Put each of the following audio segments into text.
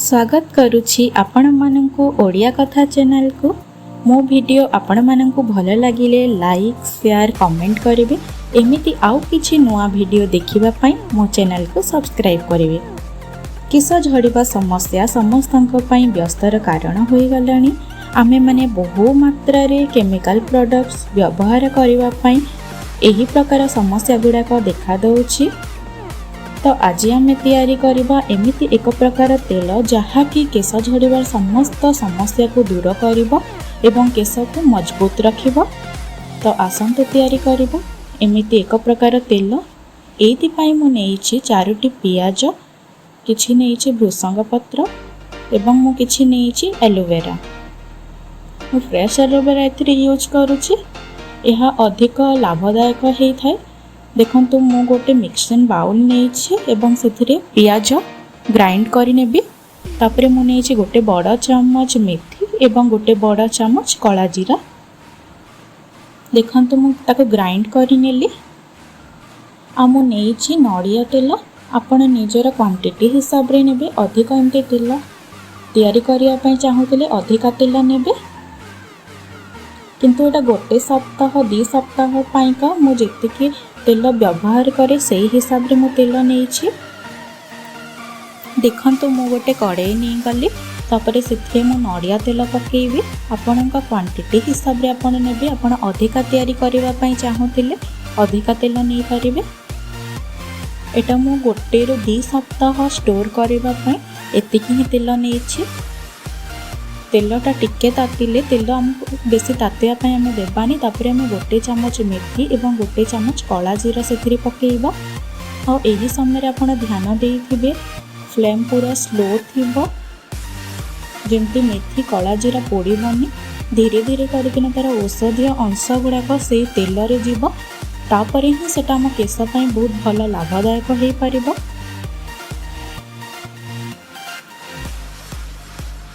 ସ୍ୱାଗତ କରୁଛି ଆପଣମାନଙ୍କୁ ଓଡ଼ିଆ କଥା ଚ୍ୟାନେଲକୁ। ମୋ ଭିଡ଼ିଓ ଆପଣମାନଙ୍କୁ ଭଲ ଲାଗିଲେ ଲାଇକ୍, ସେୟାର, କମେଣ୍ଟ କରିବେ। ଏମିତି ଆଉ କିଛି ନୂଆ ଭିଡ଼ିଓ ଦେଖିବା ପାଇଁ ମୋ ଚ୍ୟାନେଲକୁ ସବସ୍କ୍ରାଇବ୍ କରିବେ। କେଶ ଝଡ଼ିବା ସମସ୍ୟା ସମସ୍ତଙ୍କ ପାଇଁ ବ୍ୟସ୍ତର କାରଣ ହୋଇଗଲାଣି। ଆମେମାନେ ବହୁ ମାତ୍ରାରେ କେମିକାଲ ପ୍ରଡ଼କ୍ଟସ୍ ବ୍ୟବହାର କରିବା ପାଇଁ ଏହି ପ୍ରକାର ସମସ୍ୟା ଗୁଡ଼ାକ ଦେଖାଦେଉଛି। ତ ଆଜି ଆମେ ତିଆରି କରିବା ଏମିତି ଏକ ପ୍ରକାର ତେଲ, ଯାହାକି କେଶ ଝଡ଼ିବାର ସମସ୍ତ ସମସ୍ୟାକୁ ଦୂର କରିବ ଏବଂ କେଶକୁ ମଜବୁତ ରଖିବ। ତ ଆସନ୍ତୁ ତିଆରି କରିବା ଏମିତି ଏକ ପ୍ରକାର ତେଲ। ଏଇଥିପାଇଁ ମୁଁ ନେଇଛି 4ଟି ପିଆଜ, କିଛି ନେଇଛି ଭୃସଙ୍ଗ ପତ୍ର ଏବଂ ମୁଁ କିଛି ନେଇଛି ଆଲୋଭେରା। ମୁଁ ଫ୍ରେଶ୍ ଆଲୋଭେରା ଏଥିରେ ୟୁଜ୍ କରୁଛି, ଏହା ଅଧିକ ଲାଭଦାୟକ ହେଇଥାଏ। ଦେଖନ୍ତୁ, ମୁଁ ଗୋଟେ ମିକ୍ସିଂ ବାଉଲ୍ ନେଇଛି ଏବଂ ସେଥିରେ ପିଆଜ ଗ୍ରାଇଣ୍ଡ କରିନେବି। ତାପରେ ମୁଁ ନେଇଛି ଗୋଟେ ବଡ଼ ଚାମଚ ମେଥି ଏବଂ ଗୋଟେ ବଡ଼ ଚାମଚ କଳା ଜିରା। ଦେଖନ୍ତୁ, ମୁଁ ତାକୁ ଗ୍ରାଇଣ୍ଡ କରିନେଲି। ଆଉ ମୁଁ ନେଇଛି ନଡ଼ିଆ ତେଲ। ଆପଣ ନିଜର କ୍ୱାଣ୍ଟିଟି ହିସାବରେ ନେବେ। ଅଧିକ ଏମିତି ତେଲ ତିଆରି କରିବା ପାଇଁ ଚାହୁଁଥିଲେ ଅଧିକା ତେଲ ନେବେ, କିନ୍ତୁ ଏଇଟା ଗୋଟେ ସପ୍ତାହ, 2 ସପ୍ତାହ ପାଇଁକା ମୁଁ ଯେତିକି ତେଲ ବ୍ୟବହାର କରେ, ସେଇ ହିସାବରେ ମୁଁ ତେଲ ନେଇଛି। ଦେଖନ୍ତୁ, ମୁଁ ଗୋଟେ କଡ଼େଇ ନେଇଗଲି। ତାପରେ ସେଥିରେ ମୁଁ ନଡ଼ିଆ ତେଲ ପକାଇବି। ଆପଣଙ୍କ କ୍ୱାଣ୍ଟିଟି ହିସାବରେ ଆପଣ ନେବେ। ଆପଣ ଅଧିକା ତିଆରି କରିବା ପାଇଁ ଚାହୁଁଥିଲେ ଅଧିକା ତେଲ ନେଇପାରିବେ। ଏଇଟା ମୁଁ ଗୋଟେରୁ 2 ସପ୍ତାହ ଷ୍ଟୋର୍ କରିବା ପାଇଁ ଏତିକି ହିଁ ତେଲ ନେଇଛି। ତେଲଟା ଟିକେ ତାତିଲେ, ତେଲ ଆମକୁ ବେଶୀ ତାତିବା ପାଇଁ ଆମେ ଦେବାନି। ତାପରେ ଆମେ ଗୋଟେ ଚାମଚ ମେଥି ଏବଂ ଗୋଟେ ଚାମଚ କଳା ଜିରା ସେଥିରେ ପକାଇବା। ଆଉ ଏହି ସମୟରେ ଆପଣ ଧ୍ୟାନ ଦେଇଥିବେ, ଫ୍ଲେମ୍ ପୁରା ସ୍ଲୋ ଥିବ, ଯେମିତି ମେଥି କଳା ଜିରା ପୋଡ଼ିବନି। ଧୀରେ ଧୀରେ କରିକିନା ତା'ର ଔଷଧୀୟ ଅଂଶ ଗୁଡ଼ାକ ସେଇ ତେଲରେ ଯିବ, ତାପରେ ହିଁ ସେଟା ଆମ କେଶ ପାଇଁ ବହୁତ ଭଲ ଲାଭଦାୟକ ହେଇପାରିବ।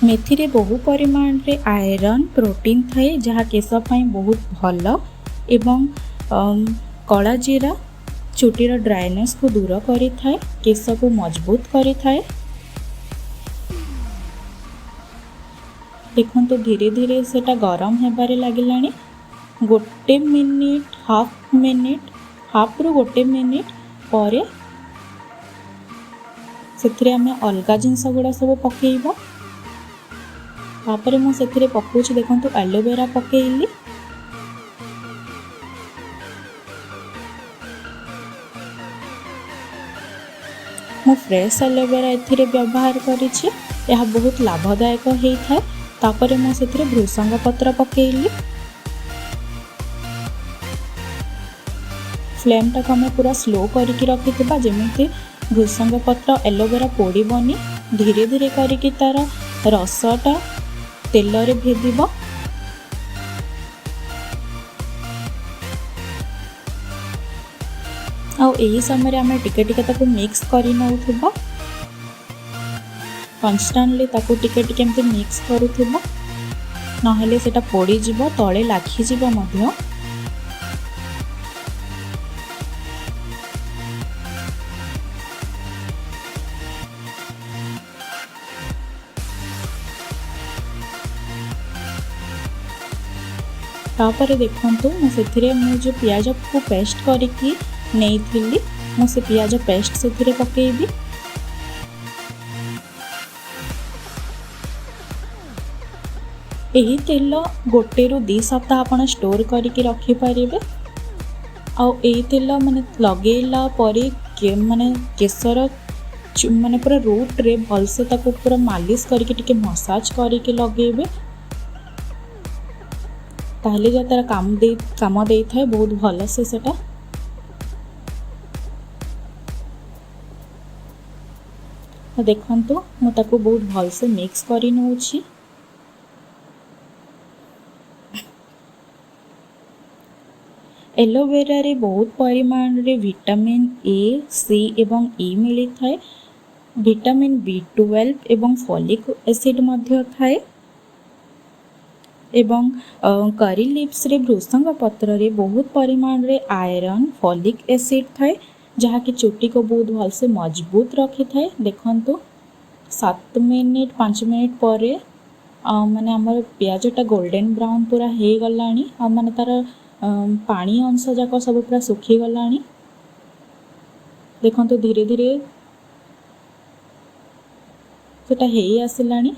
ମେଥିରେ ବହୁ ପରିମାଣରେ ଆଇରନ୍, ପ୍ରୋଟିନ୍ ଥାଏ, ଯାହା କେଶ ପାଇଁ ବହୁତ ଭଲ ଏବଂ କଳା ଜିରା ଚୁଟିର ଡ୍ରାଏନେସ୍କୁ ଦୂର କରିଥାଏ, କେଶକୁ ମଜବୁତ କରିଥାଏ। ଦେଖନ୍ତୁ, ଧୀରେ ଧୀରେ ସେଟା ଗରମ ହେବାରେ ଲାଗିଲାଣି। ଗୋଟେ ମିନିଟ୍, ହାଫ୍ ମିନିଟ୍, ହାଫ୍ରୁ ଗୋଟେ ମିନିଟ୍ ପରେ ସେଥିରେ ଆମେ ଅଲଗା ଜିନିଷ ଗୁଡ଼ା ସବୁ ପକାଇବା। ତାପରେ ମୁଁ ସେଥିରେ ପକାଉଛି, ଦେଖନ୍ତୁ, ଆଲୋଭେରା ପକାଇଲି। ମୁଁ ଫ୍ରେଶ୍ ଆଲୋଭେରା ଏଥିରେ ବ୍ୟବହାର କରିଛି, ଏହା ବହୁତ ଲାଭଦାୟକ ହେଇଥାଏ। ତାପରେ ମୁଁ ସେଥିରେ ଭୃସଙ୍ଗ ପତ୍ର ପକାଇଲି। ଫ୍ଲେମ୍ଟାକୁ ଆମେ ପୁରା ସ୍ଲୋ କରିକି ରଖିଥିବା, ଯେମିତି ଭୃସଙ୍ଗ ପତ୍ର, ଆଲୋଭେରା ପୋଡ଼ିବନି। ଧୀରେ ଧୀରେ କରିକି ତା'ର ରସଟା ତେଲରେ ଭେଦିବ। ଆଉ ଏହି ସମୟରେ ଆମେ ଟିକେ ଟିକେ ତାକୁ ମିକ୍ସ କରି ନେଉଥିବା। କନଷ୍ଟାଣ୍ଟଲି ତାକୁ ଟିକେ ଟିକେ ଏମିତି ମିକ୍ସ କରୁଥିବା, ନହେଲେ ସେଇଟା ପୋଡ଼ିଯିବ, ତଳେ ଲାଖିଯିବ ମଧ୍ୟ। ତାପରେ ଦେଖନ୍ତୁ, ମୁଁ ସେଥିରେ ମୁଁ ଯେଉଁ ପିଆଜକୁ ପେଷ୍ଟ କରିକି ନେଇଥିଲି, ମୁଁ ସେ ପିଆଜ ପେଷ୍ଟ ସେଥିରେ ପକାଇବି। ଏହି ତେଲ ଗୋଟେରୁ 2 ସପ୍ତାହ ଆପଣ ଷ୍ଟୋର୍ କରିକି ରଖିପାରିବେ। ଆଉ ଏଇ ତେଲ ମାନେ ଲଗେଇଲା ପରେ ମାନେ କେଶର ମାନେ ପୁରା ରୁଟ୍ରେ ଭଲସେ ତାକୁ ପୁରା ମାଲିସ କରିକି, ଟିକେ ମସାଜ କରିକି ଲଗେଇବେ, ତାହେଲେ ଯା ତା'ର କାମ ଦେଇଥାଏ ବହୁତ ଭଲସେ ସେଟା। ଦେଖନ୍ତୁ, ମୁଁ ତାକୁ ବହୁତ ଭଲସେ ମିକ୍ସ କରି ନେଉଛି। ଏଲୋଭେରାରେ ବହୁତ ପରିମାଣରେ ଭିଟାମିନ୍ ଏ, ସି ଏବଂ ଇ ମିଳିଥାଏ। ଭିଟାମିନ୍ ବି 12 ଏବଂ ଫଲିକ୍ ଏସିଡ଼୍ ମଧ୍ୟ ଥାଏ ଏବଂ କରି ଲିଭ୍ସରେ, ଭୃସଙ୍ଗ ପତ୍ରରେ ବହୁତ ପରିମାଣରେ ଆଇରନ୍, ଫଲିକ୍ ଏସିଡ଼୍ ଥାଏ, ଯାହାକି ଚୁଟିକୁ ବହୁତ ଭଲସେ ମଜବୁତ ରଖିଥାଏ। ଦେଖନ୍ତୁ, 7 ମିନିଟ୍, 5 ମିନିଟ୍ ପରେ ମାନେ ଆମର ପିଆଜଟା ଗୋଲ୍ଡେନ୍ ବ୍ରାଉନ୍ ପୁରା ହେଇଗଲାଣି ଆଉ ମାନେ ତା'ର ପାଣି ଅଂଶ ଯାକ ସବୁ ପୁରା ଶୁଖିଗଲାଣି। ଦେଖନ୍ତୁ, ଧୀରେ ଧୀରେ ସେଟା ହେଇ ଆସିଲାଣି।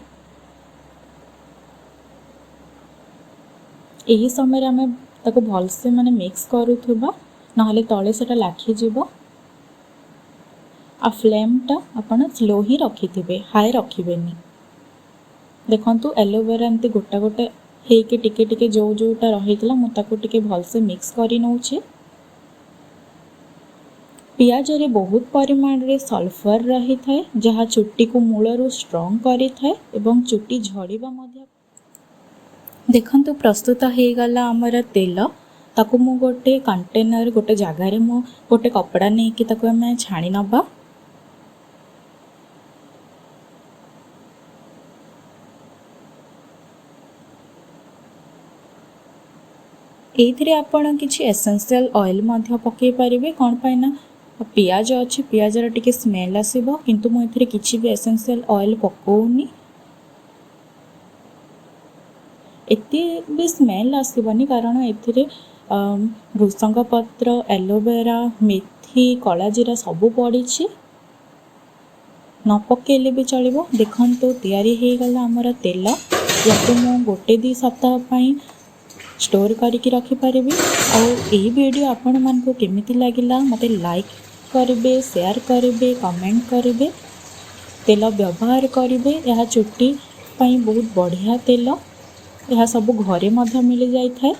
ଏହି ସମୟରେ ଆମେ ତାକୁ ଭଲସେ ମାନେ ମିକ୍ସ କରୁଥିବା, ନହେଲେ ତଳେ ସେଟା ଲାଖିଯିବ। ଆଉ ଫ୍ଲେମ୍ଟା ଆପଣ ସ୍ଲୋ ହିଁ ରଖିଥିବେ, ହାଇ ରଖିବେନି। ଦେଖନ୍ତୁ, ଆଲୋଭେରା ଏମିତି ଗୋଟା ଗୋଟେ ହେଇକି ଟିକେ ଟିକେ ଯେଉଁ ଯେଉଁଟା ରହିଥିଲା, ମୁଁ ତାକୁ ଟିକେ ଭଲସେ ମିକ୍ସ କରି ନେଉଛି। ପିଆଜରେ ବହୁତ ପରିମାଣରେ ସଲଫର ରହିଥାଏ, ଯାହା ଚୁଟିକୁ ମୂଳରୁ ଷ୍ଟ୍ରଙ୍ଗ କରିଥାଏ ଏବଂ ଚୁଟି ଝଡ଼ିବା ମଧ୍ୟ। ଦେଖନ୍ତୁ, ପ୍ରସ୍ତୁତ ହେଇଗଲା ଆମର ତେଲ। ତାକୁ ମୁଁ ଗୋଟେ କଣ୍ଟେନର, ଗୋଟେ ଜାଗାରେ ମୁଁ ଗୋଟେ କପଡ଼ା ନେଇକି ତାକୁ ଆମେ ଛାଣି ନେବା। ଏଇଥିରେ ଆପଣ କିଛି ଏସେନ୍ସିଆଲ୍ ଅଏଲ୍ ମଧ୍ୟ ପକାଇ ପାରିବେ। କ'ଣ ପାଇଁ ନା ପିଆଜ ଅଛି, ପିଆଜର ଟିକେ ସ୍ମେଲ୍ ଆସିବ। କିନ୍ତୁ ମୁଁ ଏଥିରେ କିଛି ବି ଏସେନ୍ସିଆଲ୍ ଅଏଲ୍ ପକାଉନି। ଏତେ ବି ସ୍ମେଲ୍ ଆସିବନି, କାରଣ ଏଥିରେ ଭୃସଙ୍ଗ ପତ୍ର, ଆଲୋଭେରା, ମେଥି, କଳା ଜିରା ସବୁ ପଡ଼ିଛି। ନ ପକାଇଲେ ବି ଚଳିବ। ଦେଖନ୍ତୁ, ତିଆରି ହେଇଗଲା ଆମର ତେଲ। ୟାକୁ ମୁଁ ଗୋଟେ 2 ସପ୍ତାହ ପାଇଁ ଷ୍ଟୋର୍ କରିକି ରଖିପାରିବି। ଆଉ ଏହି ଭିଡ଼ିଓ ଆପଣମାନଙ୍କୁ କେମିତି ଲାଗିଲା, ମୋତେ ଲାଇକ୍ କରିବେ, ସେୟାର କରିବେ, କମେଣ୍ଟ କରିବେ। ତେଲ ବ୍ୟବହାର କରିବେ। ଏହା ଚୁଟି ପାଇଁ ବହୁତ ବଢ଼ିଆ ତେଲ। ଏହା ସବୁ ଘରେ ମଧ୍ୟ ମିଳିଯାଇଥାଏ।